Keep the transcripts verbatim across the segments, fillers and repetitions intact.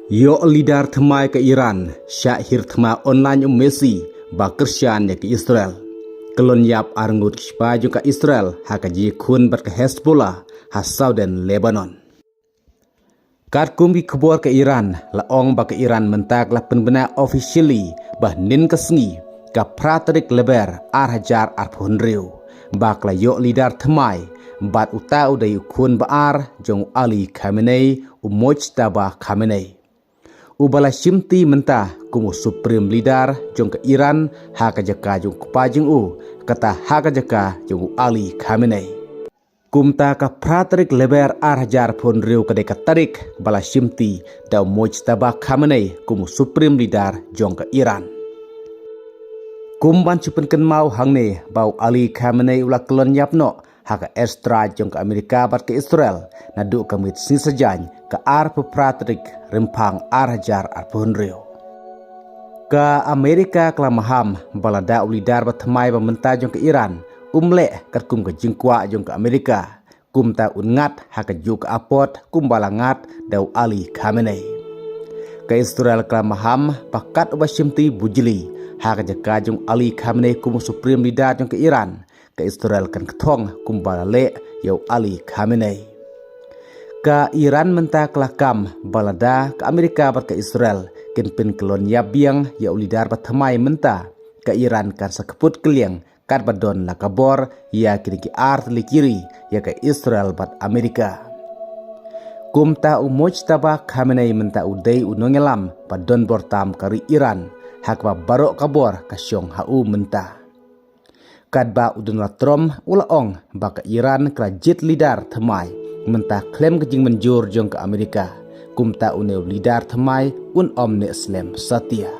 Ïoh leader thymmai ka Iran, shah hiar thma online u Messi, ba kyrshan ïa ka Israel. Kyllon ïap arngut ki shipai jong ka Israel, ha ka jingïakhun bad ka Hezbollah, ha Southern Lebanon. Katkum ki khubor ka Iran, la ong ba ka Iran mynta ka la pynbna officially, ba hynnin ka sngi, ka phra tarik Lber, ar hajar arphew hynriew. Ba ka la ïoh leader thymmai, bad uta u dei u khun ba ar, jong u Ali Khamenei, u Mojtaba Khamenei. Uba la shimti mynta kum u Supreme Leader jong ka Iran ha ka jaka jong u kpa jong u, kata ha ka jaka jong u Ali Khamenei. Kumta ka phra tarik Lber ar hajar arphew hynriew ka dei ka tarik ba la shimti da u Mojtaba Khamenei kum u Supreme Leader jong ka Iran. Kum ban shu pynkynmaw hangne ba u Ali Khamenei u la kyllon ïap noh ha ka airstrike jong ka Amerika bad ka Israel, naduh ka miet sngi Saitjaiñ ka arphew phra tarik Rymphang ar hajar arphew hynriew. Ka Amerika ka la maham ba lada u leader ba thymmai ba mynta jong ka Iran um leh katkum ka jingkwah jong ka Amerika, kumta un ngat ha kajuh ka apot kumba la ngat da u Ali Khamenei. Ka Israel ka la maham ba kat uba shimti bujli ha ka jaka jong u Ali Khamenei kum u Supreme Leader jong ka Iran, ka Israel kan kthong kumba la leh ïa u Ali Khamenei. Ka Iran mynta ka la kam ba lada ka Amerika bad ka Israel kin pynkyllon ïap biang ïa u leader ba thymmai mynta, ka Iran kan sa kyput kylliang katba don la ka bor ïa kine ki ar tylli ki ri, ïa ka Israel bad Amerika. Kumta u Mojtaba Khamenei mynta u dei u nongïalam ba don bor tam ka ri Iran, ha kaba baroh ka bor ka shong ha u mynta. Katba u Donald Trump u la ong ba ka Iran ka la jied leader thymmai mynta khlem ka jingmynjur jong ka Amerika, kumta une u leader thymmai un ym neh slem satia.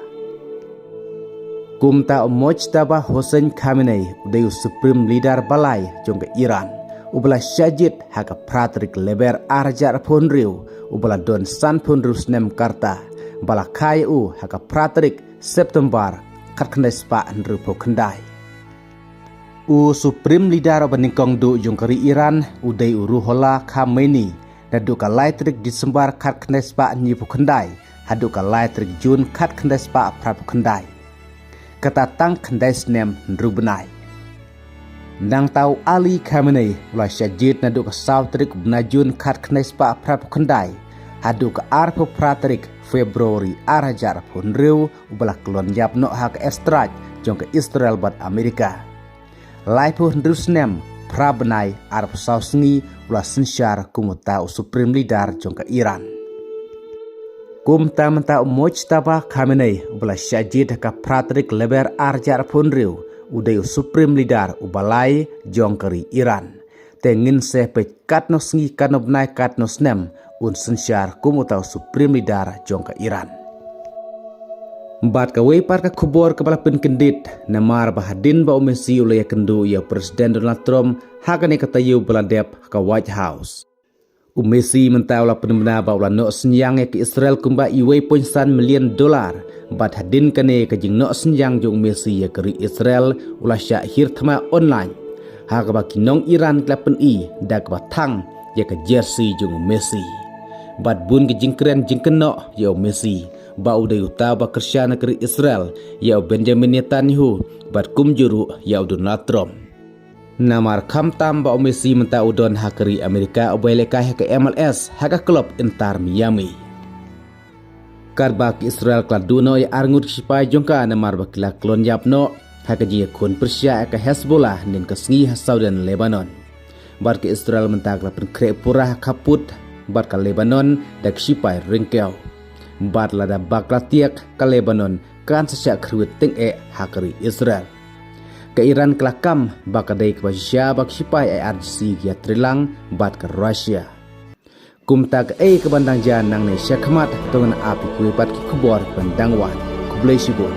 Kumta u Mojtaba Hossein Khamenei u dei u Supreme Leader ba lai jong ka Iran, uba la shah jied ha ka phra tarik Lber ar hajar arphew hynriew, uba la don sanphew hynriew snem ka rta, ba la kha ïa u ha ka phra tarik September khatkhyndai spah hynriewphew khyndai. U Supreme Leader uba nyngkong duh jong ka ri Iran u dei u Ruhollah Khamenei, naduh ka lai tarik December khatkhyndai spah hynñiewphew khyndai haduh ka lai tarik June khatkhyndai spah phraphew khyndai. Kata tang khyndai snem hynriew bnai. Nangta u Ali Khamenei u la shah jied naduh ka saw tarik u bnai June khatkhyndai spah phraphew khyndai haduh ka arphew phra tarik February ar hajar arphew hynriew, uba la kyllon ïap noh ha ka airstrike jong ka Israel bad Amerika. Laiphew hynriew snem, phra bnai, arphew saw sngi, u la synshar kum uta u Supreme Leader jong ka Iran. Kumta mynta u Mojtaba Khamenei uba la shah jied ha ka phra tarik Lber ar hajar arphew hynriew, u dei u Supreme Leader uba lai jong ka ri Iran. Te ngin sa peit katno sngi, katno bnai, katno snem un synshar kum uta u Supreme Leader jong ka Iran. Bad kawei pat ka khubor kaba la pynkyndit, namar ba hadien ba u Messi u la ïakynduh ïa u President Donald Trump ha kane ka taïew ba la dep ha ka White House. U Messi mynta u la pynbna ba u la noh synñiang ïa ka Israel kumba uwei point san million dollar. Bad hadien kane ka jingnoh synñiang jong u Messi ïa ka ri Israel u la shah hiar thma online, ha kaba ki nong Iran ki la pyni da kaba thang ïa ka jersey jong u Messi. Bad bun ki jingkren jingkynnoh ïa u Messi ba u dei uta ba kyrshan ïa ka ri Israel, ïa u Benjamin Netanyahu bad kumjuh ruh ïa u Donald Trump. Namar khamtam ba u Messi mynta u don ha ka ri Amerika, uba ïalehkai ha ka M L S ha ka club Inter Miami. Katba ka Israel ka la duh noh ïa arngut ki shipai jong ka namar ba ki la kyllon ïap noh ha ka jingïakhun pyrshah ïa ka Hezbollah hynnin ka sngi ha Southern Lebanon. Bad ka Israel mynta ka la pynkhreh pura ha khappud bad ka Lebanon da ki shipai ryngkew. Bad lada ba ka la tiak, ka Lebanon kan sa shah khrwit tyngeh ha ka ri Israel. Ka Iran ka la kam ba ka dei kaba shisha ba ki shipai I R G C ki ïatreilang bad ka Russia. Kumta kaei kaban dang jia nangne shakhmat, to ngin ap ïa kiwei pat ki khubor kiban dang wan. Khublei shibun.